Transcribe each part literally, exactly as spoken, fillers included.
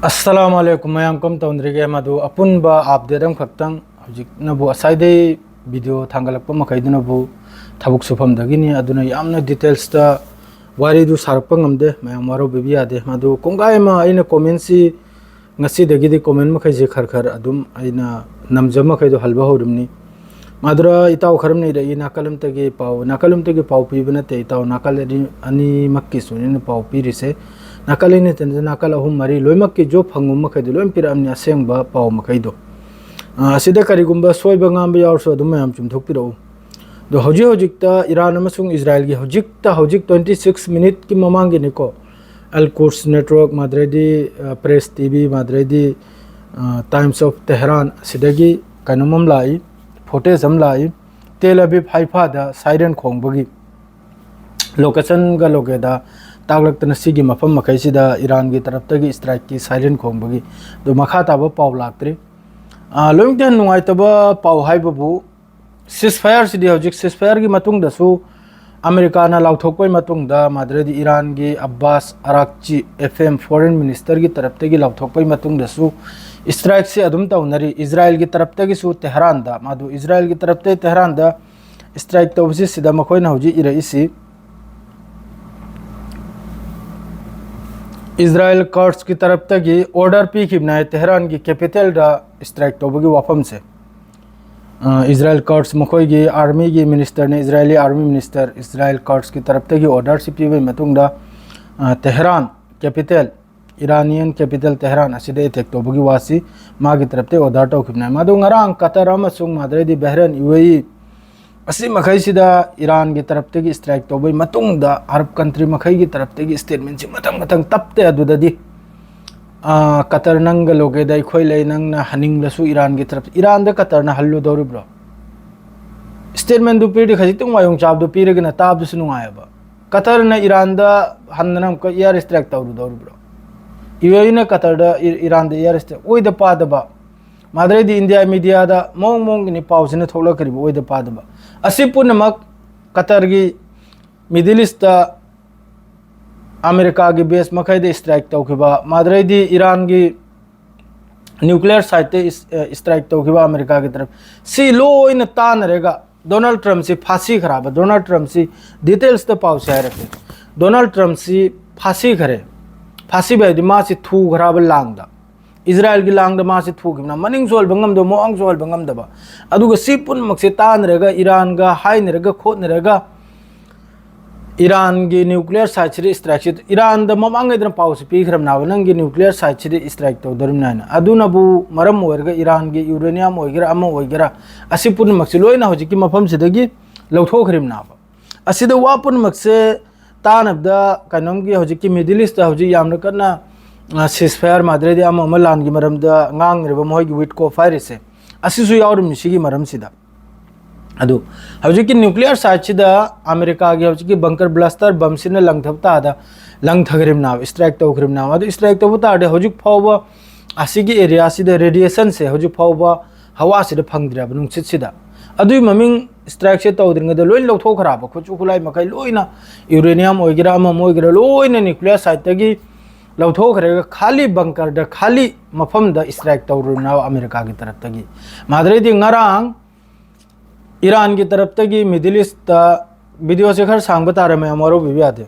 ꯑꯁꯂꯥꯃꯨ ꯑꯂꯥꯏꯀꯨꯝ ꯃꯌꯥꯝ꯫ ꯀꯝ ꯇꯧꯅꯔꯤꯒꯦ? ꯃꯗꯨ ꯑꯄꯨꯟꯕ ꯑꯞꯗꯦꯠ ꯑꯃꯈꯛꯇꯪ꯫ ꯍꯧꯖꯤꯛꯅꯕꯨ ꯉꯁꯥꯏꯗꯩ ꯚꯤꯗꯤꯑꯣ ꯊꯥꯡꯒꯠꯂꯛꯄ ꯃꯈꯩꯗꯨꯅꯕꯨ ꯊꯕꯛ ꯁꯨꯐꯝꯗꯒꯤꯅꯤ꯫ ꯑꯗꯨꯅ ꯌꯥꯝꯅ ꯗꯤꯇꯦꯜꯁꯇ ꯋꯥꯔꯤꯗꯨ ꯁꯥꯔꯛꯄ ꯉꯝꯗꯦ꯫ ꯃꯌꯥꯝ ꯋꯥꯔꯧꯕꯤꯕ ꯌꯥꯗꯦ꯫ ꯃꯗꯨ ꯀꯣꯡꯒꯥꯏ ꯑꯃ ꯑꯩꯅ ꯀꯣꯃꯦꯟꯁꯤ ꯉꯁꯤꯗꯒꯤꯗꯤ ꯀꯣꯃꯦꯟ ꯃꯈꯩꯁꯦ ꯈꯔ ꯈꯔ ꯑꯗꯨꯝ ꯑꯩꯅ ꯅꯝꯖ ꯃꯈꯩꯗꯣ ꯍꯜꯕ ꯍꯧꯔꯝꯅꯤ꯫ ꯃꯗꯨꯔ ꯏꯇꯥꯎ ꯈꯔꯝꯅ ꯏꯔꯛꯏ, ꯅꯥꯀꯜ ꯑꯃꯠꯇꯒꯤ ꯄꯥꯎ, ꯅꯥꯀꯜ ꯑꯃꯠꯇꯒꯤ ꯄꯥꯎ ꯄꯤꯕ ꯅꯠꯇꯦ ꯏꯇꯥꯎ, ꯅꯥꯀꯜ ꯑꯅꯤ, ꯑꯅꯤꯃꯛꯀꯤꯁꯨꯅꯤꯅ ꯄꯥꯎ ꯄꯤꯔꯤꯁꯦ꯫ ꯅꯥꯀꯜ ꯑꯅꯤ ꯅꯠꯇꯅ ꯅꯥꯀꯜ ꯑꯍꯨꯝ ꯃꯔꯤ ꯂꯣꯏꯅꯃꯛꯀꯤ ꯖꯣꯕ ꯐꯪꯕ ꯃꯈꯩꯗꯣ ꯂꯣꯏ ꯄꯤꯔꯛꯑꯝꯅꯤ, ꯑꯁꯦꯡꯕ ꯄꯥꯎ ꯃꯈꯩꯗꯣ꯫ ꯑ, ꯑꯁꯤꯗ ꯀꯔꯤꯒꯨꯝꯕ ꯁꯣꯏꯕ ꯉꯥꯝꯕ ꯌꯥꯎꯔꯁꯨ ꯑꯗꯨꯝ ꯃꯌꯥꯝ ꯆꯨꯝꯊꯣꯛꯄꯤꯔꯛꯎ꯫ ꯑꯗꯣ ꯍꯧꯖꯤꯛ ꯍꯧꯖꯤꯛꯇ ꯏꯔꯥꯟ ꯑꯃꯁꯨꯡ ꯏꯖꯔꯥꯏꯜꯒꯤ ꯍꯧꯖꯤꯛꯇ ꯍꯧꯖꯤꯛ twenty six ꯃꯤꯅꯤꯠꯀꯤ ꯃꯃꯥꯡꯒꯤꯅꯤꯀꯣ, ꯑꯜ ꯀꯨꯔꯁ ꯅꯦꯠꯋꯥꯔꯛ ꯃꯥꯗ꯭ꯔꯦꯗꯤ, ꯑ, ꯄ꯭ꯔꯦꯁ ꯇꯤ ꯚꯤ ꯃꯥꯗ꯭ꯔꯦꯗꯤ, ꯑ, ꯇꯥꯏꯝꯁ ꯑꯣꯐ ꯇꯦꯍꯔꯥꯟ ꯑꯁꯤꯗꯒꯤ ꯀꯩꯅꯣꯝ ꯑꯃ ꯂꯥꯛꯏ, ꯐꯨꯇꯦꯖ ꯑꯃ ꯂꯥꯛꯏ꯫ ꯇꯦꯜ ꯑꯕꯤꯕ ꯍꯥꯏꯐꯥꯗ ꯁꯥꯏꯔꯦꯟ ꯈꯣꯡꯕꯒꯤ ꯂꯣꯀꯦꯁꯟꯒ ꯂꯣꯀꯦꯗ ꯇꯥꯛꯂꯛꯇꯅ ꯁꯤꯒꯤ ꯃꯐꯝ ꯃꯈꯩꯁꯤꯗ ꯏꯔꯥꯟꯒꯤ ꯇꯔꯞꯇꯒꯤ ꯏꯁꯇ꯭ꯔꯥꯏꯛꯀꯤ ꯁꯥꯏꯔꯦꯟ ꯈꯣꯡꯕꯒꯤ꯫ ꯑꯗꯨ ꯃꯈꯥ ꯇꯥꯕ ꯄꯥꯎ ꯂꯥꯛꯇ꯭ꯔꯤ꯫ ꯑ, ꯂꯣꯏꯅꯃꯛꯇ ꯍꯦꯟꯅ ꯅꯨꯡꯉꯥꯏꯇꯕ ꯄꯥꯎ ꯍꯥꯏꯕꯕꯨ ꯁꯤꯁꯐꯥꯌꯔꯁꯤꯗꯤ ꯍꯧꯖꯤꯛ ꯁꯤꯁꯐꯥꯌꯔꯒꯤ ꯃꯇꯨꯡꯗꯁꯨ ꯑꯃꯦꯔꯤꯀꯥꯅ ꯂꯥꯎꯊꯣꯛꯄꯒꯤ ꯃꯇꯨꯡꯗ, ꯃꯗꯨꯗꯩꯗꯤ ꯏꯔꯥꯟꯒꯤ ꯑꯕꯥꯁ ꯑꯔꯥꯛꯆꯤ, ꯑꯦꯐ ꯑꯦꯝ ꯐꯣꯔꯦꯟ ꯃꯤꯅꯤꯁꯇꯔꯒꯤ ꯇꯔꯞꯇꯒꯤ ꯂꯥꯎꯊꯣꯛꯄꯒꯤ ꯃꯇꯨꯡꯗꯁꯨ ꯏꯁꯇ꯭ꯔꯥꯏꯛꯁꯤ ꯑꯗꯨꯝ ꯇꯧꯅꯔꯤ꯫ ꯏꯖꯔꯥꯏꯜꯒꯤ ꯇꯔꯞꯇꯒꯤꯁꯨ ꯇꯦꯍꯔꯥꯟꯗ, ꯃꯗꯨ ꯏꯖꯔꯥꯏꯜꯒꯤ ꯇꯔꯞꯇꯒꯤ ꯇꯦꯍꯔꯥꯟꯗ ꯏꯁꯇ꯭ꯔꯥꯏꯛ ꯇꯧꯕꯁꯤ ꯁꯤꯗ ꯃꯈꯣꯏꯅ ꯍꯧꯖꯤꯛ ꯏꯔꯛꯏꯁꯤ, ꯏꯖꯔꯥꯏꯜ ꯀꯔꯁꯀꯤ ꯇꯔꯞꯇꯒꯤ ꯑꯣꯔꯗꯔ ꯄꯤꯈꯤꯕꯅꯦ ꯇꯦꯍꯔꯥꯟꯒꯤ ꯀꯦꯄꯤꯇꯦꯜꯗ ꯏꯁꯇ꯭ꯔꯥꯏꯛ ꯇꯧꯕꯒꯤ ꯋꯥꯐꯝꯁꯦ꯫ ꯑ, ꯏꯖꯔꯥꯏꯜ ꯀꯔꯁ ꯃꯈꯣꯏꯒꯤ ꯑꯥꯔꯃꯤꯒꯤ ꯃꯤꯅꯤꯁꯇꯔꯅ, ꯏꯖꯔꯥꯏꯂꯤ ꯑꯥꯔꯃꯤ ꯃꯤꯅꯤꯁꯇꯔ, ꯏꯖꯔꯥꯏꯜ ꯀꯔꯁꯀꯤ ꯇꯔꯞꯇꯒꯤ ꯑꯣꯔꯗꯔꯁꯤ ꯄꯤꯕꯒꯤ ꯃꯇꯨꯡꯗ, ꯑ, ꯇꯦꯍꯔꯥꯟ ꯀꯦꯄꯤꯇꯦꯜ, ꯏꯔꯥꯅꯤꯌꯟ ꯀꯦꯄꯤꯇꯦꯜ ꯇꯦꯍꯔꯥꯟ ꯑꯁꯤꯗ ꯑꯦꯇꯦꯛ ꯇꯧꯕꯒꯤ ꯋꯥꯁꯤ ꯃꯥꯒꯤ ꯇꯔꯞꯇꯒꯤ ꯑꯣꯔꯗꯔ ꯇꯧꯈꯤꯕꯅꯦ꯫ ꯃꯗꯨ ꯉꯔꯥꯡ ꯀꯇꯔ ꯑꯃꯁꯨꯡ ꯃꯗꯨꯗꯩꯗꯤ ꯕꯍꯔꯦꯟ, ꯌꯨ ꯑꯦ ꯏ, ꯑꯁꯤ ꯃꯈꯩꯁꯤꯗ ꯏꯔꯥꯟꯒꯤ ꯇꯔꯞꯇꯒꯤ ꯏꯁꯇ꯭ꯔꯥꯏꯛ ꯇꯧꯕꯒꯤ ꯃꯇꯨꯡꯗ ꯑꯔꯕ ꯀꯟꯇ꯭ꯔꯤ ꯃꯈꯩꯒꯤ ꯇꯔꯞꯇꯒꯤ ꯏꯁꯇꯦꯠꯃꯦꯟꯁꯤ ꯃꯊꯪ ꯃꯊꯪ ꯇꯞꯇꯦ꯫ ꯑꯗꯨꯗꯗꯤ, ꯑ, ꯀꯇꯔ ꯅꯪꯒ ꯂꯣꯒꯦꯗ ꯑꯩꯈꯣꯏ ꯂꯩ, ꯅꯪꯅ ꯍꯟꯅꯤꯡꯂꯁꯨ ꯏꯔꯥꯟꯒꯤ ꯇꯔꯞ, ꯏꯔꯥꯟꯗ ꯀꯇꯔꯅ ꯍꯜꯂꯨꯗꯧꯔꯤꯕ꯭ꯔꯣ? ꯏꯁꯇꯦꯠꯃꯦꯟꯗꯨ ꯄꯤꯔꯗꯤ ꯈꯖꯤꯛꯇꯪ ꯋꯥꯌꯣꯡ ꯆꯥꯕꯗꯨ ꯄꯤꯔꯒꯅ ꯇꯥꯕꯗꯁꯨ ꯅꯨꯡꯉꯥꯏꯑꯕ꯫ ꯀꯇꯔꯅ ꯏꯔꯥꯟꯗ ꯍꯟꯗꯅ ꯑꯃꯨꯛꯀ ꯑꯦꯌꯔ ꯏꯁꯇ꯭ꯔꯥꯏꯛ ꯇꯧꯔꯨꯗꯧꯔꯤꯕ꯭ꯔꯣ? ꯌꯨ ꯑꯦ ꯏꯅ ꯀꯇꯔꯗ, ꯏ-, ꯏꯔꯥꯟꯗ ꯑꯦꯌꯔ ꯏꯁꯇ꯭ꯔꯥꯏꯛ ꯑꯣꯏꯗ ꯄꯥꯗꯕ꯫ ꯃꯗꯨꯗꯩꯗꯤ ꯏꯟꯗꯤꯌꯥ ꯃꯤꯗꯤꯌꯥꯗ ꯃꯑꯣꯡ ꯃꯑꯣꯡꯒꯤꯅꯤ ꯄꯥꯎꯁꯤꯅ ꯊꯣꯛꯂꯛꯀꯔꯤꯕ ꯑꯣꯏꯗ ꯄꯥꯗꯕ꯫ ꯑꯁꯤ ꯄꯨꯝꯅꯃꯛ ꯀꯇꯔꯒꯤ ꯃꯤꯗꯜ ꯏꯁꯇ ꯑꯃꯦꯔꯤꯀꯥꯒꯤ ꯕꯦꯁ ꯃꯈꯩꯗ ꯏꯁꯇ꯭ꯔꯥꯏꯛ ꯇꯧꯈꯤꯕ, ꯃꯥꯗ꯭ꯔꯩꯗꯤ ꯏꯔꯥꯟꯒꯤ ꯅ꯭ꯌꯨꯀ꯭ꯂꯤꯌꯔ ꯁꯥꯏꯠꯇ ꯏꯁ-, ꯑ, ꯏꯁꯇ꯭ꯔꯥꯏꯛ ꯇꯧꯈꯤꯕ ꯑꯃꯦꯔꯤꯀꯥꯒꯤ ꯇꯔꯞ, ꯁꯤ ꯂꯣꯏꯅ ꯇꯥꯟꯅꯔꯒ ꯗꯣꯅꯥꯜꯗ ꯇ꯭ꯔꯝꯞꯁꯤ ꯐꯥꯁꯤꯈ꯭ꯔꯕ? ꯗꯣꯅꯥꯜꯗ ꯇ꯭ꯔꯝꯞꯁꯤ ꯗꯤꯇꯦꯜꯁꯇ ꯄꯥꯎꯁꯦ ꯍꯥꯏꯔꯛꯀꯦ꯫ ꯗꯣꯅꯥꯜꯗ ꯇ꯭ꯔꯝꯞꯁꯤ ꯐꯥꯁꯤꯈꯔꯦ꯫ ꯐꯥꯁꯤꯕ ꯍꯥꯏꯗꯤ ꯃꯥꯁꯤ ꯊꯨꯈ꯭ꯔꯕ ꯂꯥꯡꯗ, ꯏꯖꯔꯥꯏꯜꯒꯤ ꯂꯥꯡꯗ ꯃꯥꯁꯤ ꯊꯨꯈꯤꯕꯅ ꯃꯅꯤꯡꯁꯨ ꯍꯜꯕ ꯉꯝꯗꯕ, ꯃꯃꯥꯡꯁꯨ ꯍꯜꯕ ꯉꯝꯗꯕ꯫ ꯑꯗꯨꯒ ꯁꯤ ꯄꯨꯝꯅꯃꯛꯁꯦ ꯇꯥꯟꯅꯔꯒ, ꯏꯔꯥꯟꯒ ꯍꯥꯏꯅꯔꯒ ꯈꯣꯠꯅꯔꯒ ꯏꯔꯥꯟꯒꯤ ꯅ꯭ꯌꯨꯀ꯭ꯂꯤꯌꯔ ꯁꯥꯏꯠꯁꯤꯗ ꯏꯁꯇ꯭ꯔꯥꯏꯛꯁꯤ, ꯏꯔꯥꯟꯗ ꯃꯃꯥꯡꯉꯩꯗꯅ ꯄꯥꯎꯁꯤ ꯄꯤꯈ꯭ꯔꯕꯅꯦꯕ, "ꯅꯪꯒꯤ ꯅ꯭ꯌꯨꯀ꯭ꯂꯤꯌꯔ ꯁꯥꯏꯠꯁꯤꯗ ꯏꯁꯇ꯭ꯔꯥꯏꯛ ꯇꯧꯗꯣꯔꯤꯕꯅꯤ" ꯍꯥꯏꯅ꯫ ꯑꯗꯨꯅꯕꯨ ꯃꯔꯝ ꯑꯣꯏꯔꯒ ꯏꯔꯥꯟꯒꯤ ꯌꯨꯔꯦꯅꯤꯌꯝ ꯑꯣꯏꯒꯦꯔꯥ ꯑꯃ ꯑꯣꯏꯒꯦꯔꯥ, ꯑꯁꯤ ꯄꯨꯝꯅꯃꯛꯁꯤ ꯂꯣꯏꯅ ꯍꯧꯖꯤꯛꯀꯤ ꯃꯐꯝꯁꯤꯗꯒꯤ ꯂꯧꯊꯣꯛꯈ꯭ꯔꯤꯕꯅꯦꯕ꯫ ꯑꯁꯤꯗ ꯋꯥ ꯄꯨꯝꯅꯃꯛꯁꯦ ꯇꯥꯅꯕꯗ ꯀꯩꯅꯣꯝꯒꯤ ꯍꯧꯖꯤꯛꯀꯤ ꯃꯤꯗꯜ ꯏꯁꯇ ꯍꯧꯖꯤꯛ ꯌꯥꯝꯅ ꯀꯟꯅ, ꯑ, ꯁꯤꯁꯐꯥꯌꯔ ꯃꯥꯗ꯭ꯔꯦꯗꯤ ꯑꯃ ꯑꯃ ꯂꯥꯟꯒꯤ ꯃꯔꯝꯗ ꯉꯥꯡꯉꯤꯕ ꯃꯈꯣꯏꯒꯤ ꯋꯤꯠꯀꯣꯐ ꯍꯥꯏꯔꯤꯁꯦ, ꯑꯁꯤꯁꯨ ꯌꯥꯎꯔꯤꯕꯅꯤ ꯁꯤꯒꯤ ꯃꯔꯝꯁꯤꯗ꯫ ꯑꯗꯨ ꯍꯧꯖꯤꯛꯀꯤ ꯅ꯭ꯌꯨꯀ꯭ꯂꯤꯌꯔ ꯁꯥꯏꯠꯁꯤꯗ ꯑꯃꯦꯔꯤꯀꯥꯒꯤ ꯍꯧꯖꯤꯛꯀꯤ ꯕꯪꯀꯔ ꯕ꯭ꯂꯥꯁꯇꯔ ꯕꯝꯁꯤꯅ ꯂꯪꯊꯕ ꯇꯥꯗ, ꯂꯪꯊꯈ꯭ꯔꯤꯕꯅꯦꯕ, ꯏꯁꯇ꯭ꯔꯥꯏꯛ ꯇꯧꯈ꯭ꯔꯤꯕꯅꯦꯕ꯫ ꯑꯗꯨ ꯏꯁꯇ꯭ꯔꯥꯏꯛ ꯇꯧꯕ ꯇꯥꯔꯗꯤ ꯍꯧꯖꯤꯛ ꯐꯥꯎꯕ ꯑꯁꯤꯒꯤ ꯑꯦꯔꯤꯌꯥꯁꯤꯗ ꯔꯦꯗꯤꯌꯦꯁꯟꯁꯦ ꯍꯧꯖꯤꯛ ꯐꯥꯎꯕ ꯍꯋꯥꯁꯤꯗ ꯐꯪꯗ꯭ꯔꯦꯕ, ꯅꯨꯡꯁꯤꯠꯁꯤꯗ꯫ ꯑꯗꯨꯒꯤ ꯃꯃꯤꯡ ꯏꯁꯇ꯭ꯔꯥꯏꯛꯁꯦ ꯇꯧꯗ꯭ꯔꯤꯉꯩꯗ ꯂꯣꯏ ꯂꯧꯊꯣꯛꯈ꯭ꯔꯕ, ꯈꯨꯠꯁꯨ ꯈꯨꯠꯂꯥꯏ ꯃꯈꯩ ꯂꯣꯏꯅ, ꯌꯨꯔꯦꯅꯤꯌꯝ ꯑꯣꯏꯒꯦꯔꯥ ꯑꯃ ꯑꯃ ꯑꯣꯏꯒꯦꯔꯥ, ꯂꯣꯏꯅ ꯅ꯭ꯌꯨꯀ꯭ꯂꯤꯌꯔ ꯁꯥꯏꯠꯇꯒꯤ ꯂꯧꯊꯣꯛꯈ꯭ꯔꯒ ꯈꯥꯂꯤ ꯕꯪꯀꯔꯗ, ꯈꯥꯂꯤ ꯃꯐꯝꯗ ꯏꯁꯇ꯭ꯔꯥꯏꯛ ꯇꯧꯔꯨꯅꯕ ꯑꯃꯦꯔꯤꯀꯥꯒꯤ ꯇꯔꯞꯇꯒꯤ꯫ ꯃꯥꯗ꯭ꯔꯩꯗꯤ ꯉꯔꯥꯡ ꯏꯔꯥꯟꯒꯤ ꯇꯔꯞꯇꯒꯤ ꯃꯤꯗꯜ ꯏꯁꯇ, ꯚꯤꯗꯤꯑꯣꯁꯦ ꯈꯔ ꯁꯥꯡꯕ ꯇꯥꯔꯦ ꯃꯌꯥꯝ, ꯋꯥꯔꯧꯕꯤꯕ ꯌꯥꯗꯦ꯫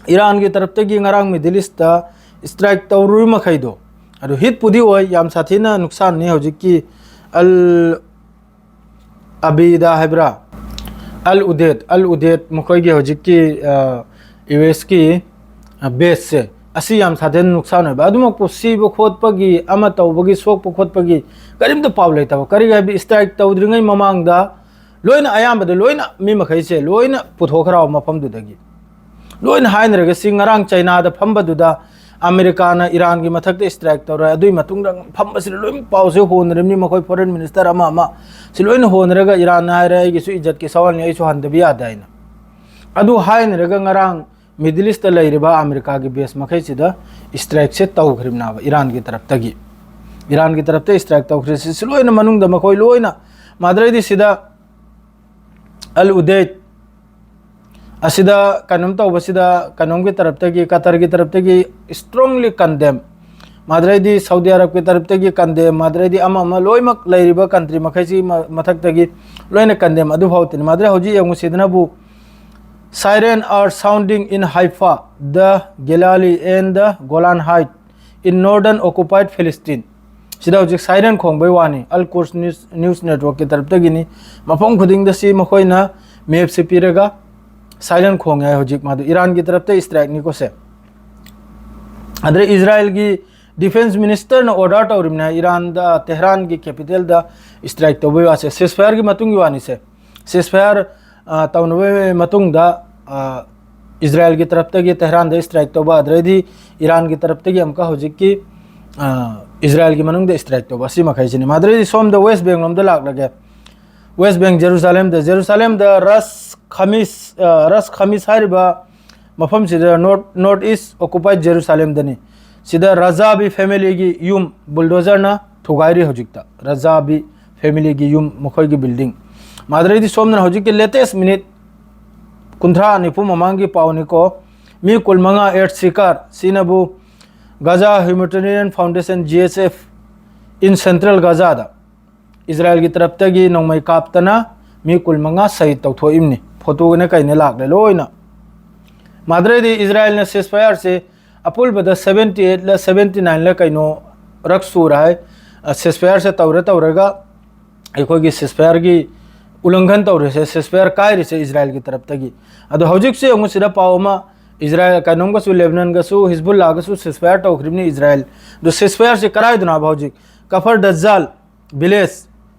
ꯏꯔꯥꯟꯒꯤ ꯇꯔꯞꯇꯒꯤ ꯉꯔꯥꯡ ꯃꯤꯗꯜ ꯏꯁꯇ ꯏꯁꯇ꯭ꯔꯥꯏꯛ ꯇꯧꯔꯨꯔꯤ ꯃꯈꯩꯗꯣ, ꯑꯗꯨ ꯍꯤꯠꯄꯨꯗꯤ ꯑꯣꯏ, ꯌꯥꯝ ꯁꯥꯊꯤꯅ ꯅꯨꯡꯁꯥꯟꯅꯤ꯫ ꯍꯧꯖꯤꯛꯀꯤ ꯑꯜ ꯑꯕꯤꯗꯥ ꯍꯥꯏꯕ꯭ꯔꯥ, ꯑꯜ ꯎꯗꯦꯗ, ꯑꯜ ꯎꯗꯦꯗ ꯃꯈꯣꯏꯒꯤ ꯍꯧꯖꯤꯛꯀꯤ, ꯑ, ꯌꯨ ꯑꯦꯁꯀꯤ, ꯑ, ꯕꯦꯁꯁꯦ, ꯑꯁꯤ ꯌꯥꯝ ꯁꯥꯊꯤꯅ ꯅꯨꯡꯁꯥꯟ ꯑꯣꯏꯕ꯫ ꯑꯗꯨꯃꯛꯄꯨ ꯁꯤꯕ ꯈꯣꯠꯄꯒꯤ, ꯑꯃ ꯇꯧꯕꯒꯤ, ꯁꯣꯛꯄ ꯈꯣꯠꯄꯒꯤ ꯀꯔꯤꯝꯇ ꯄꯥꯎ ꯂꯩꯇꯕ꯫ ꯀꯔꯤꯒꯤ ꯍꯥꯏꯕꯗꯤ ꯏꯁꯇ꯭ꯔꯥꯏꯛ ꯇꯧꯗ꯭ꯔꯤꯉꯩ ꯃꯃꯥꯡꯗ ꯂꯣꯏꯅ, ꯑꯌꯥꯝꯕꯗ ꯂꯣꯏꯅ ꯃꯤ ꯃꯈꯩꯁꯦ ꯂꯣꯏꯅ ꯄꯨꯊꯣꯛꯈ꯭ꯔꯕ ꯃꯐꯝꯗꯨꯗꯒꯤ꯫ ꯂꯣꯏꯅ ꯍꯥꯏꯅꯔꯒ ꯁꯤ ꯉꯔꯥꯡ ꯆꯩꯅꯥꯗ ꯐꯝꯕꯗꯨꯗ ꯑꯃꯦꯔꯤꯀꯥꯅ ꯏꯔꯥꯟꯒꯤ ꯃꯊꯛꯇ ꯏꯁꯇ꯭ꯔꯥꯏꯛ ꯇꯧꯔꯦ꯫ ꯑꯗꯨꯒꯤ ꯃꯇꯨꯡꯗ ꯐꯝꯕꯁꯤꯗ ꯂꯣꯏꯅ ꯄꯥꯎꯁꯦ ꯍꯣꯟꯅꯔꯤꯕꯅꯤ꯫ ꯃꯈꯣꯏ ꯐꯣꯔꯦꯟ ꯃꯤꯅꯤꯁꯇꯔ ꯑꯃ ꯑꯃ ꯁꯤ ꯂꯣꯏꯅ ꯍꯣꯟꯅꯔꯒ ꯏꯔꯥꯟꯅ ꯍꯥꯏꯔꯦ, "ꯑꯩꯒꯤꯁꯨ ꯏꯖꯠꯀꯤ ꯁꯋꯥꯜꯅꯤ, ꯑꯩꯁꯨ ꯍꯟꯗꯕ ꯌꯥꯗꯦ" ꯍꯥꯏꯅ꯫ ꯑꯗꯨ ꯍꯥꯏꯅꯔꯒ ꯉꯔꯥꯡ ꯃꯤꯗꯜ ꯏꯁꯇ ꯂꯩꯔꯤꯕ ꯑꯃꯦꯔꯤꯀꯥꯒꯤ ꯕꯦꯁ ꯃꯈꯩꯁꯤꯗ ꯏꯁꯇ꯭ꯔꯥꯏꯛꯁꯦ ꯇꯧꯈ꯭ꯔꯤꯕꯅꯦꯕ ꯏꯔꯥꯟꯒꯤ ꯇꯔꯞꯇꯒꯤ꯫ ꯏꯔꯥꯟꯒꯤ ꯇꯔꯞꯇ ꯏꯁꯇ꯭ꯔꯥꯏꯛ ꯇꯧꯈ꯭ꯔꯤꯁꯤ ꯁꯤ ꯂꯣꯏꯅ ꯃꯅꯨꯡꯗ ꯃꯈꯣꯏ ꯂꯣꯏꯅ ꯃꯥꯗ꯭ꯔꯩꯗꯤ ꯁꯤꯗ ꯑꯜ ꯎꯗꯦꯗ, ꯑꯁꯤꯗ ꯀꯩꯅꯣꯝ ꯇꯧꯕꯁꯤꯗ ꯀꯩꯅꯣꯝꯒꯤ ꯇꯔꯞꯇꯒꯤ, ꯀꯇꯔꯒꯤ ꯇꯔꯞꯇꯒꯤ strongly condemn, ꯃꯥꯗ꯭ꯔꯩꯗꯤ ꯁꯥꯎꯗꯤ ꯑꯔꯕꯀꯤ ꯇꯔꯞꯇꯒꯤ condemn, ꯃꯥꯗ꯭ꯔꯩꯗꯤ ꯑꯃ ꯑꯃ ꯂꯣꯏꯅꯃꯛ ꯂꯩꯔꯤꯕ country ꯃꯈꯩꯁꯤ ꯃ-, ꯃꯊꯛꯇꯒꯤ ꯂꯣꯏꯅ condemn ꯑꯗꯨ ꯐꯥꯎ ꯇꯤꯟ꯫ ꯃꯥꯗ꯭ꯔꯩ ꯍꯧꯖꯤꯛ ꯌꯦꯡꯉꯨ ꯁꯤꯗꯅꯕꯨ, "Siren are sounding in Haifa, the Galilee and the Golan Heights in northern occupied Palestine"꯫ ꯁꯤꯗ ꯍꯧꯖꯤꯛ siren ꯈꯣꯡꯕꯩ ꯋꯥꯅꯤ꯫ Al Quds News, News Networkꯀꯤ ꯇꯔꯞꯇꯒꯤꯅꯤ꯫ ꯃꯐꯝ ꯈꯨꯗꯤꯡꯗ ꯁꯤ ꯃꯈꯣꯏꯅ mapꯁꯤ ꯄꯤꯔꯒ siren ꯈꯣꯡꯉꯦ ꯍꯥꯏ ꯍꯧꯖꯤꯛ꯫ ꯃꯥꯗꯨ ꯏꯔꯥꯟꯒꯤ ꯇꯔꯞꯇ strikeꯅꯤꯀꯣ ꯁꯦ꯫ ꯑꯗꯩ ꯏꯖꯔꯥꯏꯜꯒꯤ defence ministerꯅ order ꯇꯧꯔꯤꯕꯅꯦ ꯍꯥꯏ, ꯏꯔꯥꯟꯗ, ꯇꯦꯍꯔꯥꯟꯒꯤ capitalꯗ strike ꯇꯧꯕꯩ ꯋꯥꯁꯦ, ceasefireꯒꯤ ꯃꯇꯨꯡꯒꯤ ꯋꯥꯅꯤꯁꯦ꯫ Ceasefire, ꯑ, ꯇꯧꯅꯕꯒꯤ ꯃꯇꯨꯡꯗ, ꯑ, ꯏꯖꯔꯥꯏꯜꯒꯤ ꯇꯔꯞꯇꯒꯤ ꯇꯦꯍꯔꯥꯟꯗ strike ꯇꯧꯕ, ꯑꯗꯨꯗꯩꯗꯤ ꯏꯔꯥꯟꯒꯤ ꯇꯔꯞꯇꯒꯤ ꯑꯃꯨꯛꯀ ꯍꯧꯖꯤꯛꯀꯤ, ꯑ, ꯏꯖꯔꯥꯏꯜꯒꯤ ꯃꯅꯨꯡꯗ strike ꯇꯧꯕ, ꯑꯁꯤ ꯃꯈꯩꯁꯤꯅꯤ꯫ ꯃꯥꯗ꯭ꯔꯩꯗꯤ ꯁꯣꯝꯗ West Bank ꯂꯣꯝꯗ ꯂꯥꯛꯂꯒꯦ꯫ West Bank ꯖꯦꯔꯨꯁꯥꯂꯦꯝꯗ, ꯖꯦꯔꯨꯁꯥꯂꯦꯝꯗ ꯔꯁ ꯈꯃꯤꯁ, ꯑ, ꯔꯁ ꯈꯃꯤꯁ ꯍꯥꯏꯔꯤꯕ ꯃꯐꯝꯁꯤꯗ North, North East occupied ꯖꯦꯔꯨꯁꯥꯂꯦꯝꯗꯅꯤ꯫ ꯁꯤꯗ ꯔꯖꯥꯕꯤ familyꯒꯤ ꯌꯨꯝ bulldozerꯅ ꯊꯨꯒꯥꯏꯔꯤ ꯍꯧꯖꯤꯛꯇ꯫ ꯔꯖꯥꯕꯤ familyꯒꯤ ꯌꯨꯝ, ꯃꯈꯣꯏꯒꯤ building꯫ ꯃꯥꯗ꯭ꯔꯩꯗꯤ ꯁꯣꯝꯗꯅ ꯍꯧꯖꯤꯛꯀꯤ latest minute ꯀꯨꯟꯊ꯭ꯔꯥ ꯅꯤꯐꯨ ꯃꯃꯥꯡꯒꯤ ꯄꯥꯎꯅꯤꯀꯣ꯫ ꯃꯤ ꯀꯨꯟꯃꯉꯥ earth seeker, ꯁꯤꯅꯕꯨ Gaza Humanitarian Foundation, G H F, in central Gazaꯗ ꯏꯖꯔꯥꯏꯜꯒꯤ ꯇꯔꯞꯇꯒꯤ ꯅꯣꯡꯃꯩ ꯀꯥꯞꯇꯅ ꯃꯤ ꯀꯨꯟꯃꯉꯥ ꯁꯍꯤꯗ ꯇꯧꯊꯣꯛꯏꯕꯅꯤ꯫ Photoꯅ ꯀꯩꯅ ꯂꯥꯛꯂꯦ ꯂꯣꯏꯅ꯫ ꯃꯥꯗ꯭ꯔꯩꯗꯤ ꯏꯖꯔꯥꯏꯜꯅ ceasefireꯁꯦ ꯑꯄꯨꯟꯕꯗ seventy eight ꯂ seventy nine ꯂ ꯀꯩꯅꯣ ꯔꯛ ꯁꯨꯔ ꯍꯥꯏ꯫ ꯑ, ceasefireꯁꯦ ꯇꯧꯔ ꯇꯧꯔꯒ ꯑꯩꯈꯣꯏꯒꯤ ceasefireꯒꯤ ꯎꯜꯂꯪꯘꯟ ꯇꯧꯔꯤꯁꯦ, ceasefire ꯀꯥꯏꯔꯤꯁꯦ ꯏꯖꯔꯥꯏꯜꯒꯤ ꯇꯔꯞꯇꯒꯤ꯫ ꯑꯗꯣ ꯍꯧꯖꯤꯛꯁꯦ ꯑꯃꯨꯛ ꯁꯤꯗ ꯄꯥꯎ ꯑꯃ, ꯏꯖꯔꯥꯏꯜ ꯀꯩꯅꯣꯝꯒꯁꯨ, ꯂꯦꯕꯅꯟꯒꯁꯨ, ꯍꯤꯖꯕꯨꯜꯂꯥꯒꯁꯨ ceasefire ꯇꯧꯈ꯭ꯔꯤꯕꯅꯤ ꯏꯖꯔꯥꯏꯜ꯫ ꯑꯗꯣ ceasefireꯁꯦ ꯀꯔꯥꯏꯗꯅꯣ ꯍꯥꯏꯕ ꯍꯧꯖꯤꯛ? Kafar Dajjal village,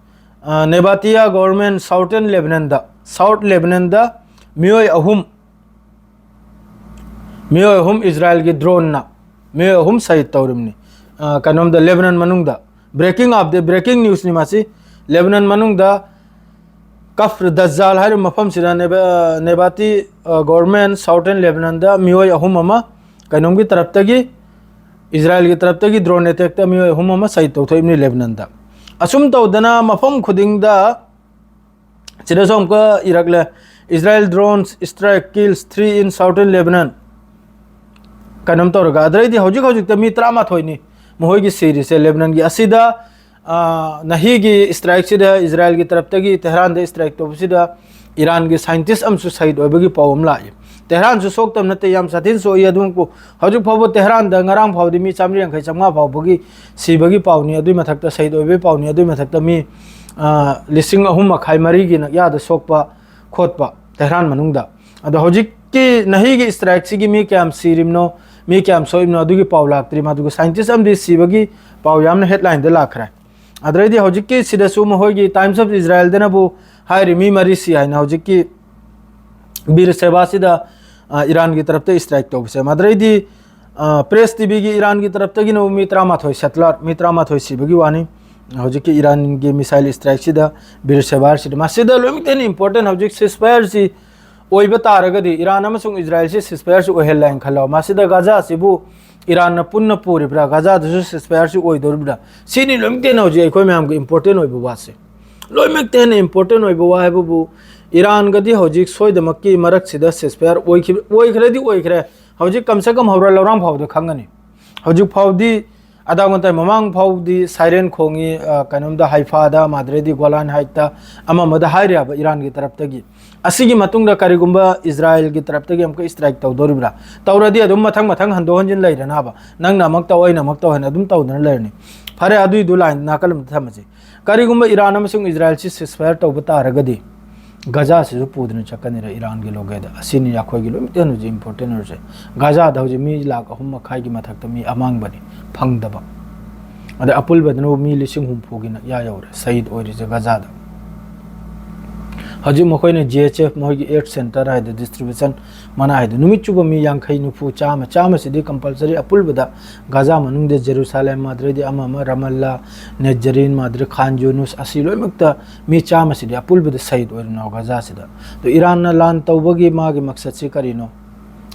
ꯑ, Nabatiya government southern Lebanonꯗ, South Lebanonꯗ ꯃꯤꯑꯣꯏ ꯑꯍꯨꯝ, ꯃꯤꯑꯣꯏ ꯑꯍꯨꯝ ꯏꯖꯔꯥꯏꯜꯒꯤ droneꯅ ꯃꯤꯑꯣꯏ ꯑꯍꯨꯝ ꯁꯍꯤꯗ ꯇꯧꯔꯤꯕꯅꯤ꯫ ꯑ, ꯀꯩꯅꯣꯝꯗ, ꯂꯦꯕꯅꯟ ꯃꯅꯨꯡꯗ꯫ Breaking update, breaking newsꯅꯤ ꯃꯁꯤ꯫ ꯂꯦꯕꯅꯟ ꯃꯅꯨꯡꯗ ꯀꯐꯔ ꯗꯖꯥꯜ ꯍꯥꯏꯔꯤꯕ ꯃꯐꯝꯁꯤꯗ ꯅꯦꯕ-, ꯅꯦꯕꯥꯇꯤ, ꯑ, government southern Lebanonꯗ ꯃꯤꯑꯣꯏ ꯑꯍꯨꯝ ꯑꯃ ꯀꯩꯅꯣꯝꯒꯤ ꯇꯔꯞꯇꯒꯤ, ꯏꯖꯔꯥꯏꯜꯒꯤ ꯇꯔꯞꯇꯒꯤ drone attackꯇ ꯃꯤꯑꯣꯏ ꯑꯍꯨꯝ ꯑꯃ ꯁꯍꯤꯗ ꯇꯧꯊꯣꯛꯏꯕꯅꯤ ꯂꯦꯕꯅꯟꯗ꯫ ꯑꯁꯨꯝ ꯇꯧꯗꯅ ꯃꯐꯝ ꯈꯨꯗꯤꯡꯗ, ꯁꯤꯗꯁꯨ ꯑꯃꯨꯛꯀ ꯏꯔꯛꯂꯦ, Israel drones strike kills three in southern Lebanon꯫ ꯀꯩꯅꯣꯝ ꯇꯧꯔꯒ ꯑꯗꯩꯗꯤ ꯍꯧꯖꯤꯛ ꯍꯧꯖꯤꯛꯇ ꯃꯤ ꯇꯔꯥꯃꯥꯊꯣꯏꯅꯤ ꯃꯈꯣꯏꯒꯤ ꯁꯤꯔꯤꯁꯦ ꯂꯦꯕꯅꯟꯒꯤ ꯑꯁꯤꯗ꯫ ꯅꯍꯤꯒꯤ ꯏꯁꯇ꯭ꯔꯥꯏꯛꯁꯤꯗ ꯏꯖꯔꯥꯏꯜꯒꯤ ꯇꯔꯞꯇꯒꯤ ꯇꯦꯍꯔꯥꯟꯗ ꯏꯁꯇ꯭ꯔꯥꯏꯛ ꯇꯧꯕꯁꯤꯗ ꯏꯔꯥꯟꯒꯤ ꯁꯥꯏꯟꯇꯤꯁ ꯑꯃꯁꯨ ꯁꯍꯤꯗ ꯑꯣꯏꯕꯒꯤ ꯄꯥꯎ ꯑꯃ ꯂꯥꯛꯏ꯫ ꯇꯦꯍꯔꯥꯟꯁꯨ ꯁꯣꯛꯇꯕ ꯅꯠꯇꯦ, ꯌꯥꯝ ꯁꯥꯊꯤꯅ ꯁꯣꯛꯏ꯫ ꯑꯗꯨꯕꯨ ꯍꯧꯖꯤꯛ ꯐꯥꯎꯕ ꯇꯦꯍꯔꯥꯟꯗ ꯉꯔꯥꯡ ꯐꯥꯎꯕꯗꯤ ꯃꯤ ꯆꯥꯝꯃꯔꯤ ꯌꯥꯡꯈꯩ ꯆꯥꯝꯃꯉꯥ ꯐꯥꯎꯕꯒꯤ ꯁꯤꯕꯒꯤ ꯄꯥꯎꯅꯤ꯫ ꯑꯗꯨꯏ ꯃꯊꯛꯇ ꯁꯍꯤꯗ ꯑꯣꯏꯕꯒꯤ ꯄꯥꯎꯅꯤ꯫ ꯑꯗꯨꯏ ꯃꯊꯛꯇ ꯃꯤ ꯂꯤꯁꯤꯡ ꯑꯍꯨꯝ ꯃꯈꯥꯏ ꯃꯔꯤꯒꯤ ꯅꯛꯌꯥꯗ ꯁꯣꯛꯄ ꯈꯣꯠꯄ ꯇꯦꯍꯔꯥꯟ ꯃꯅꯨꯡꯗ꯫ ꯑꯗꯣ ꯍꯧꯖꯤꯛꯀꯤ ꯅꯍꯤꯒꯤ ꯏꯁꯇ꯭ꯔꯥꯏꯛꯁꯤꯒꯤ ꯃꯤ ꯀꯌꯥꯝ ꯁꯤꯔꯤꯕꯅꯣ, ꯃꯤ ꯀꯌꯥꯝ ꯁꯣꯛꯏꯕꯅꯣ, ꯑꯗꯨꯒꯤ ꯄꯥꯎ ꯂꯥꯛꯇ꯭ꯔꯤ꯫ ꯃꯗꯨꯒ ꯁꯥꯏꯟꯇꯤꯁ ꯑꯃꯗꯤ ꯁꯤꯕꯒꯤ ꯄꯥꯎ ꯌꯥꯝꯅ ꯍꯦꯗꯂꯥꯏꯟꯗ ꯂꯥꯛꯈ꯭ꯔꯦ꯫ ꯑꯗꯩꯗꯤ ꯍꯧꯖꯤꯛꯀꯤ ꯁꯤꯗꯁꯨ ꯃꯈꯣꯏꯒꯤ ꯇꯥꯏꯝꯁ ꯑꯣꯐ ꯏꯖꯔꯥꯏꯜꯗꯅꯕꯨ ꯍꯥꯏꯔꯤ ꯃꯤ ꯃꯔꯤ ꯁꯤ ꯍꯥꯏꯅ ꯍꯧꯖꯤꯛꯀꯤ ꯕꯤꯔ ꯁꯦꯕꯥꯁꯤꯗ ꯏꯔꯥꯟꯒꯤ ꯇꯔꯞꯇ ꯏꯁꯇ꯭ꯔꯥꯏꯛ ꯇꯧꯕꯁꯦ꯫ ꯑꯗꯩꯗꯤ ꯄ꯭ꯔꯦꯁ ꯇꯤꯚꯤꯒꯤ ꯏꯔꯥꯟꯒꯤ ꯇꯔꯞꯇꯒꯤꯅ ꯃꯤ ꯇꯔꯥꯃꯥꯊꯣꯏ ꯁꯦꯇꯂꯥꯏꯠ ꯃꯤ ꯇꯔꯥꯃꯥꯊꯣꯏ ꯁꯤꯕꯒꯤ ꯋꯥꯅꯤ꯫ ꯍꯧꯖꯤꯛꯀꯤ ꯏꯔꯥꯟꯒꯤ ꯃꯤꯁꯥꯏꯜ ꯏꯁꯇ꯭ꯔꯥꯏꯛꯁꯤꯗ ꯕꯤꯔ ꯁꯦꯕꯥꯔꯁꯤꯗ ꯃꯁꯤꯗ ꯂꯣꯏꯅꯃꯛꯇ ꯍꯦꯟꯅ ꯏꯝꯄꯣꯔꯇꯦꯟ ꯍꯧꯖꯤꯛ ꯁꯤꯁꯐꯥꯌꯔꯁꯤ ꯑꯣꯏꯕ ꯇꯥꯔꯒꯗꯤ ꯏꯔꯥꯟ ꯑꯃꯁꯨꯡ ꯏꯖꯔꯥꯏꯜꯁꯤ ꯁꯤꯁꯐꯥꯌꯔꯁꯤ ꯑꯣꯏꯍꯜꯂꯦ ꯍꯥꯏꯅ ꯈꯜꯂꯣ꯫ ꯃꯁꯤꯗ ꯒꯥꯖꯥꯁꯤꯕꯨ ꯏꯔꯥꯟꯅ ꯄꯨꯟꯅ ꯄꯨꯔꯤꯕ꯭ꯔꯥ, ꯒꯥꯖꯥꯗꯁꯨ ꯁꯤꯁꯐꯥꯌꯔꯁꯤ ꯑꯣꯏꯗꯣꯔꯤꯕ꯭ꯔꯥ? ꯁꯤꯅꯤ ꯂꯣꯏꯅꯃꯛꯇ ꯍꯦꯟꯅ ꯍꯧꯖꯤꯛ ꯑꯩꯈꯣꯏ ꯃꯌꯥꯝꯒꯤ ꯏꯝꯄꯣꯔꯇꯦꯟ ꯑꯣꯏꯕ ꯋꯥꯁꯦ꯫ ꯂꯣꯏꯅꯃꯛꯇ ꯍꯦꯟꯅ ꯏꯝꯄꯣꯔꯇꯦꯟ ꯑꯣꯏꯕ ꯋꯥ ꯍꯥꯏꯕꯕꯨ ꯏꯔꯥꯟꯒꯗꯤ ꯍꯧꯖꯤꯛ ꯁꯣꯏꯗꯃꯛꯀꯤ ꯃꯔꯛꯁꯤꯗ ꯁꯤꯁꯐꯥꯌꯔ ꯑꯣꯏꯈꯤꯕ ꯑꯣꯏꯈ꯭ꯔꯗꯤ ꯑꯣꯏꯈ꯭ꯔꯦ꯫ ꯍꯧꯖꯤꯛ ꯀꯝꯁꯦ ꯀꯝ ꯍꯧꯔ ꯂꯧꯔꯥꯡ ꯐꯥꯎꯕꯗ ꯈꯪꯒꯅꯤ꯫ ꯍꯧꯖꯤꯛ ꯐꯥꯎꯗꯤ ꯑꯗꯥ ꯃꯇꯝ ꯃꯃꯥꯡ ꯐꯥꯎꯗꯤ ꯁꯥꯏꯔꯦꯟ ꯈꯣꯡꯉꯤ꯫ ꯀꯩꯅꯣꯝꯗ ꯍꯥꯏꯐꯥꯗ ꯃꯥꯗ꯭ꯔꯦꯗꯤ ꯒꯣꯂꯥꯟ ꯍꯥꯏꯠꯇ ꯑꯃ ꯑꯃꯗ ꯍꯥꯏꯔꯤꯕ ꯏꯔꯥꯟꯒꯤ ꯇꯔꯞꯇꯒꯤ꯫ ꯑꯁꯤꯒꯤ ꯃꯇꯨꯡꯗ ꯀꯔꯤꯒꯨꯝꯕ ꯏꯖꯔꯥꯏꯜꯒꯤ ꯇꯔꯞꯇꯒꯤ ꯑꯃꯨꯛꯀ ꯏꯁꯇ꯭ꯔꯥꯏꯛ ꯇꯧꯗꯣꯔꯤꯕ꯭ꯔꯥ? ꯇꯧꯔꯗꯤ ꯑꯗꯨꯝ ꯃꯊꯪ ꯃꯊꯪ ꯍꯟꯗꯣꯛ ꯍꯟꯖꯤꯟ ꯂꯩꯔꯅꯕ, ꯅꯪꯅ ꯑꯃꯨꯛ ꯇꯧ ꯑꯩꯅ ꯑꯃꯨꯛ ꯇꯧ ꯍꯥꯏꯅ ꯑꯗꯨꯝ ꯇꯧꯗꯅ ꯂꯩꯔꯅꯤ꯫ ꯐꯔꯦ, ꯑꯗꯨꯏꯗꯨ ꯂꯥꯏꯟ ꯅꯥꯀꯜ ꯑꯃꯗ ꯊꯝꯃꯁꯤ꯫ ꯀꯔꯤꯒꯨꯝꯕ ꯏꯔꯥꯟ ꯑꯃꯁꯨꯡ ꯏꯖꯔꯥꯏꯜꯁꯤ ꯁꯤꯁꯐꯥꯌꯔ ꯇꯧꯕ ꯇꯥꯔꯒꯗꯤ ꯒꯥꯖꯥꯁꯤꯁꯨ ꯄꯨꯗꯨꯅ ꯆꯠꯀꯅꯤꯔ ꯏꯔꯥꯟꯒꯤ ꯂꯣꯒꯦꯗ? ꯑꯁꯤꯅꯤ ꯑꯩꯈꯣꯏꯒꯤ ꯂꯣꯏꯅꯃꯛꯇ ꯍꯧꯖꯤꯛ ꯏꯝꯄꯣꯔꯇꯦꯟ ꯑꯣꯏꯔꯤꯁꯦ꯫ ꯒꯥꯖꯥꯗ ꯍꯧꯖꯤꯛ ꯃꯤ ꯂꯥꯛ ꯑꯍꯨꯝ ꯃꯈꯥꯏꯒꯤ ꯃꯊꯛꯇ ꯃꯤ ꯑꯃꯥꯡꯕꯅꯤ ꯐꯪꯗꯕ꯫ ꯑꯗꯩ ꯑꯄꯨꯟꯕꯗꯅ ꯃꯤ ꯂꯤꯁꯤꯡ ꯍꯨꯝꯐꯨꯒꯤ ꯅꯛꯌꯥ ꯌꯧꯔꯦ ꯁꯍꯤꯗ ꯑꯣꯏꯔꯤꯁꯦ ꯒꯥꯖꯥꯗ꯫ ꯍꯧꯖꯤꯛ ꯃꯈꯣꯏꯅ ꯖꯤ ꯑꯩꯆ ꯑꯦꯐ ꯃꯣꯏꯒꯤ ꯑꯦꯠ ꯁꯦꯟꯇꯔ ꯍꯥꯏꯗꯤ ꯗꯤꯁꯇ꯭ꯔꯤꯕ꯭ꯌꯨꯁꯟ ꯃꯅꯥ ꯍꯥꯏꯗꯤ ꯅꯨꯃꯤꯠ ꯆꯨꯞꯄ ꯃꯤ ꯌꯥꯡꯈꯩ ꯅꯤꯐꯨ ꯆꯥꯝꯃ ꯆꯥꯝꯃꯁꯤꯗꯤ ꯀꯝꯄꯜꯁꯔꯤ ꯑꯄꯨꯟꯕꯗ ꯒꯥꯖꯥ ꯃꯅꯨꯡꯗ ꯖꯦꯔꯨꯁꯥꯂꯦꯝ, ꯃꯥꯗ꯭ꯔꯦꯗꯤ ꯑꯃ ꯑꯃ, ꯔꯃꯜꯂꯥ, ꯅꯦꯖꯔꯤꯟ, ꯃꯥꯗ꯭ꯔꯦ ꯈꯥꯟ ꯌꯨꯅꯨꯁ, ꯑꯁꯤ ꯂꯣꯏꯅꯃꯛꯇ ꯃꯤ ꯆꯥꯝꯃꯁꯤꯗꯤ ꯑꯄꯨꯟꯕꯗ ꯁꯍꯤꯗ ꯑꯣꯏꯔꯤꯅꯣ ꯒꯥꯖꯥꯁꯤꯗ꯫ ꯑꯗꯣ ꯏꯔꯥꯟꯅ ꯂꯥꯟ ꯇꯧꯕꯒꯤ ꯃꯥꯒꯤ ꯃꯛꯁꯠꯁꯤ ꯀꯔꯤꯅꯣ?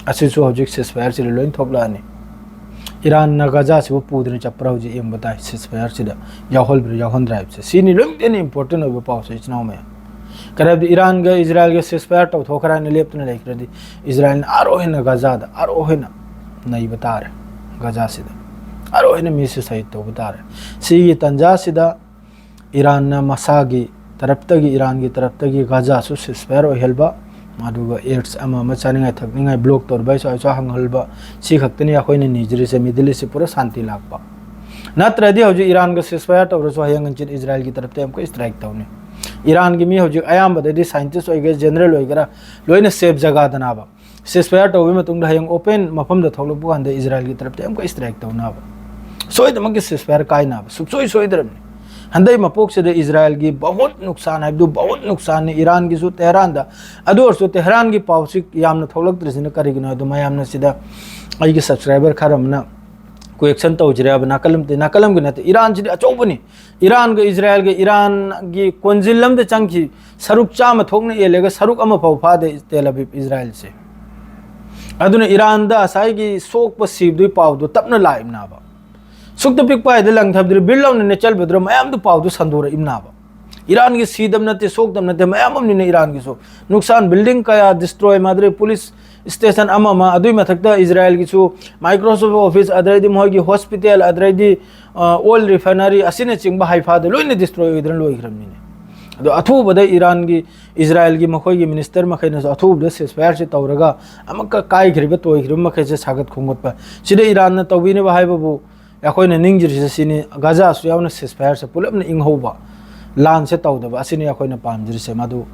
ꯑꯁꯤꯁꯨ ꯍꯧꯖꯤꯛ ꯁꯤꯁꯐꯥꯌꯔꯁꯤꯗ ꯂꯣꯏ ꯊꯣꯛꯂꯛꯑꯅꯤ꯫ ꯏꯔꯥꯟꯅ ꯒꯥꯖꯥꯁꯤꯕꯨ ꯄꯨꯗꯨꯅ ꯆꯠꯄ꯭ꯔꯥ ꯍꯧꯖꯤꯛ ꯌꯦꯡꯕ ꯇꯥꯏ꯫ ꯁꯤꯁꯐꯥꯌꯔꯁꯤꯗ ꯌꯥꯎꯍꯟꯕ꯭ꯔꯥ ꯌꯥꯎꯍꯟꯗ꯭ꯔꯥ ꯍꯥꯏꯕꯁꯦ ꯁꯤꯅꯤ ꯂꯣꯏꯅꯃꯛꯇ ꯍꯦꯟꯅ ꯏꯝꯄꯣꯔꯇꯦꯟ ꯑꯣꯏꯕ ꯄꯥꯎꯁꯦ ꯏꯆꯤꯟ ꯏꯅꯥꯎ ꯃꯌꯥꯝ꯫ ꯀꯔꯤꯒꯨꯝꯕ ꯏꯔꯥꯟꯒ ꯏꯖꯔꯥꯏꯜꯒ ceasefire ꯇꯧꯊꯣꯛꯈ꯭ꯔꯦ ꯍꯥꯏꯅ ꯂꯦꯞꯇꯨꯅ ꯂꯩꯈ꯭ꯔꯗꯤ, ꯏꯖꯔꯥꯏꯜꯅ ꯑꯥꯔꯣ ꯍꯦꯟꯅ ꯒꯖꯥꯗ ꯑꯥꯔꯣ ꯍꯦꯟꯅ ꯅꯩꯕ ꯇꯥꯔꯦ꯫ ꯒꯖꯥꯁꯤꯗ ꯑꯥꯔꯣ ꯍꯦꯟꯅ ꯃꯤꯁꯦ ꯁꯍꯤꯗ ꯇꯧꯕ ꯇꯥꯔꯦ꯫ ꯁꯤꯒꯤ ꯇꯥꯟꯖꯥꯁꯤꯗ ꯏꯔꯥꯟꯅ ꯃꯁꯥꯒꯤ ꯇꯔꯞꯇꯒꯤ, ꯏꯔꯥꯟꯒꯤ ꯇꯔꯞꯇꯒꯤ ꯒꯖꯥꯁꯨ ceasefire ꯑꯣꯏꯍꯟꯕ, ꯑꯗꯨꯒ aid ꯑꯃ ꯑꯃ ꯆꯥꯅꯤꯡꯉꯥꯏ ꯊꯛꯅꯤꯡꯉꯥꯏ block ꯇꯧꯔꯤꯕ ꯑꯩꯁꯨ ꯑꯩꯁꯨ ꯍꯪꯍꯟꯕ, ꯁꯤ ꯈꯛꯇꯅꯤ ꯑꯩꯈꯣꯏꯅ ꯅꯤꯖꯔꯤꯁꯦ꯫ Middle East ꯁꯤ ꯄꯨꯔꯥ ꯁꯥꯟꯇꯤ ꯂꯥꯛꯄ꯫ ꯅꯠꯇ꯭ꯔꯗꯤ ꯍꯧꯖꯤꯛ ꯏꯔꯥꯟꯒ ceasefire ꯇꯧꯔꯁꯨ ꯍꯌꯦꯡ ꯍꯪꯆꯤꯠ ꯏꯖꯔꯥꯏꯜꯒꯤ ꯇꯔꯞꯇ ꯑꯃꯨꯛꯀ strike ꯇꯧꯅꯤ꯫ ꯏꯔꯥꯟꯒꯤ ꯃꯤ ꯍꯧꯖꯤꯛ ꯑꯌꯥꯝꯕꯗꯗꯤ scientist ꯑꯣꯏꯒꯦꯔꯥ, general ꯑꯣꯏꯒꯦꯔꯥ, ꯂꯣꯏꯅ safe ꯖꯒꯥꯗꯅꯦꯕ꯫ Ceasefire ꯇꯧꯕꯒꯤ ꯃꯇꯨꯡꯗ ꯍꯌꯦꯡ open ꯃꯐꯝꯗ ꯊꯣꯛꯂꯛꯄ ꯀꯥꯟꯗ ꯏꯖꯔꯥꯏꯜꯒꯤ ꯇꯔꯞꯇ ꯑꯃꯨꯛꯀ strike ꯇꯧꯅꯕ꯫ ꯁꯣꯏꯗꯅꯃꯛꯀꯤ ceasefire ꯀꯥꯏꯅꯕ ꯁꯨꯡꯁꯣꯏ ꯁꯣꯏꯗ꯭ꯔꯕꯅꯤ꯫ ꯍꯟꯗꯛ ꯃꯄꯣꯛꯁꯤꯗ ꯏꯖꯔꯥꯏꯜꯒꯤ ꯕꯍꯨꯠ ꯅꯨꯛꯁꯥꯟ ꯍꯥꯏꯕꯗꯨ ꯕꯍꯨꯠ ꯅꯨꯛꯁꯥꯟꯅꯤ, ꯏꯔꯥꯟꯒꯤꯁꯨ ꯇꯦꯍꯔꯥꯟꯗ꯫ ꯑꯗꯨ ꯑꯣꯏꯔꯁꯨ ꯇꯦꯍꯔꯥꯟꯒꯤ ꯄꯥꯎꯁꯤ ꯌꯥꯝꯅ ꯊꯣꯛꯂꯛꯇ꯭ꯔꯤꯁꯤꯅ ꯀꯔꯤꯒꯤꯅꯣ ꯍꯥꯏꯕꯗ ꯃꯌꯥꯝꯅ ꯁꯤꯗ, ꯑꯩꯒꯤ subscriber ꯈꯔ ꯑꯃꯅ question ꯇꯧꯖꯔꯦ ꯍꯥꯏꯕ, ꯅꯥꯀꯜ ꯑꯃꯗꯤ, ꯅꯥꯀꯜ ꯑꯃꯒꯤ ꯅꯠꯇꯦ, ꯏꯔꯥꯟꯁꯤꯗꯤ ꯑꯆꯧꯕꯅꯤ꯫ ꯏꯔꯥꯟꯒ ꯏꯖꯔꯥꯏꯜꯒ, ꯏꯔꯥꯟꯒꯤ ꯀꯣꯟꯖꯤꯜ ꯑꯃꯗ ꯆꯪꯈꯤ, ꯁꯔꯨꯛ ꯆꯥꯝꯃ ꯊꯣꯛꯅ ꯌꯦꯜꯂꯒ ꯁꯔꯨꯛ ꯑꯃ ꯐꯥꯎ ꯐꯥꯗꯦ ꯇꯦꯜ ꯑꯕꯤꯕ ꯏꯖꯔꯥꯏꯜꯁꯦ꯫ ꯑꯗꯨꯅ ꯏꯔꯥꯟꯗ ꯉꯁꯥꯏꯒꯤ ꯁꯣꯛꯄ ꯁꯤꯕꯗꯨꯒꯤ ꯄꯥꯎꯗꯨ ꯇꯞꯅ ꯂꯥꯛꯏꯕꯅꯦꯕ꯫ ꯁꯨꯛꯇ ꯄꯤꯛꯄ ꯍꯥꯏꯗ ꯂꯪꯊꯕꯗꯨꯗ ꯕꯤꯔ ꯂꯥꯎꯅ ꯅꯦꯠꯆꯜꯕꯗꯨꯗ ꯃꯌꯥꯝꯗꯨ ꯄꯥꯎꯗꯨ ꯁꯟꯗꯣꯔꯛꯏꯕꯅꯦꯕ꯫ ꯏꯔꯥꯟꯒꯤ ꯁꯤꯗꯕ ꯅꯠꯇꯦ, ꯁꯣꯛꯇꯕ ꯅꯠꯇꯦ, ꯃꯌꯥꯝ ꯑꯃꯅꯤꯅ ꯏꯔꯥꯟꯒꯤꯁꯨ ꯅꯨꯡꯁꯥꯟ, building ꯀꯌꯥ destroy, ꯃꯥꯗ꯭ꯔꯦ police station ꯑꯃ ꯑꯃ, ꯑꯗꯨꯏ ꯃꯊꯛꯇ ꯏꯖꯔꯥꯏꯜꯒꯤꯁꯨ Microsoft office, ꯑꯗꯩꯗꯤ ꯃꯣꯏꯒꯤ hospital, ꯑꯗꯩꯗꯤ, ꯑ, oil refinery ꯑꯁꯤꯅꯆꯤꯡꯕ ꯍꯥꯏꯐꯥꯗ ꯂꯣꯏꯅ destroy ꯑꯣꯏꯗꯅ ꯂꯣꯏꯈ꯭ꯔꯕꯅꯤꯅꯦ꯫ ꯑꯗꯣ ꯑꯊꯨꯕꯗ ꯏꯔꯥꯟꯒꯤ, ꯏꯖꯔꯥꯏꯜꯒꯤ ꯃꯈꯣꯏꯒꯤ minister ꯃꯈꯩꯅꯁꯨ ꯑꯊꯨꯕꯗ ceasefire ꯁꯦ ꯇꯧꯔꯒ ꯑꯃꯨꯛꯀ ꯀꯥꯏꯈ꯭ꯔꯤꯕ, ꯇꯣꯏꯈ꯭ꯔꯤꯕ ꯃꯈꯩꯁꯦ ꯁꯥꯒꯠ ꯈꯣꯝꯒꯠꯄ꯫ ꯁꯤꯗ ꯏꯔꯥꯟꯅ ꯇꯧꯕꯤꯅꯕ ꯍꯥꯏꯕꯕꯨ ꯑꯩꯈꯣꯏꯅ ꯅꯤꯡꯖꯔꯤꯁꯦ ꯁꯤꯅꯤ, ꯒꯖꯥꯁꯨ ꯌꯥꯎꯅ ceasefire ꯁꯦ ꯄꯨꯂꯞꯅ ꯏꯪꯍꯧꯕ, ꯂꯥꯟꯁꯦ ꯇꯧꯗꯕ, ꯑꯁꯤꯅꯤ ꯑꯩꯈꯣꯏꯅ ꯄꯥꯝꯖꯔꯤꯁꯦ꯫ ꯃꯗꯨ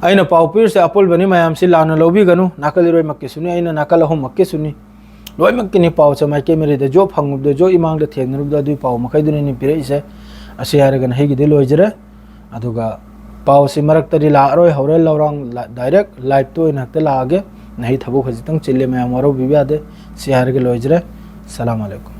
ꯑꯩꯅ ꯄꯥꯎ ꯄꯤꯔꯤꯁꯦ ꯑꯄꯨꯜꯕꯅꯤ, ꯃꯌꯥꯝꯁꯤ ꯂꯥꯟꯅ ꯂꯧꯕꯤꯒꯅꯨ꯫ ꯅꯥꯀꯜ ꯏꯔꯣꯏꯃꯛꯀꯤꯁꯨꯅꯤ, ꯑꯩꯅ ꯅꯥꯀꯜ ꯑꯍꯨꯝꯃꯛꯀꯤꯁꯨꯅꯤ꯫ ꯂꯣꯏꯅꯃꯛꯀꯤꯅꯤ ꯄꯥꯎꯁꯦ ꯃꯥꯏꯀꯩ ꯃꯔꯤꯗ ꯖꯣ ꯐꯪꯉꯨꯕꯗ, ꯖꯣ ꯏꯃꯥꯡꯗ ꯊꯦꯡꯅꯔꯨꯕꯗ ꯑꯗꯨꯒꯤ ꯄꯥꯎ ꯃꯈꯩꯗꯨꯅꯤꯅꯦ ꯄꯤꯔꯛꯏꯁꯦ꯫ ꯑꯁꯤ ꯍꯥꯏꯔꯒꯅ ꯑꯩꯒꯤꯗꯤ ꯂꯣꯏꯖꯔꯦ꯫ ꯑꯗꯨꯒ ꯄꯥꯎꯁꯤ ꯃꯔꯛꯇꯗꯤ ꯂꯥꯛꯑꯔꯣꯏ, ꯍꯣꯔꯦꯟ ꯂꯧꯔꯥꯡ ꯂ-, direct live ꯇ ꯑꯣꯏꯅ ꯍꯦꯛꯇ ꯂꯥꯛꯑꯒꯦ꯫ ꯅꯍꯩ ꯊꯕꯛ ꯈꯖꯤꯛꯇꯪ ꯆꯤꯜꯂꯦ, ꯃꯌꯥꯝ ꯋꯥꯔꯧꯕꯤꯕ ꯌꯥꯗꯦ꯫ ꯁꯤ ꯍꯥꯏꯔꯒ ꯂꯣꯏꯖꯔꯦ꯫ ꯁꯂꯥꯝ ꯑꯂꯩꯀꯨꯝ꯫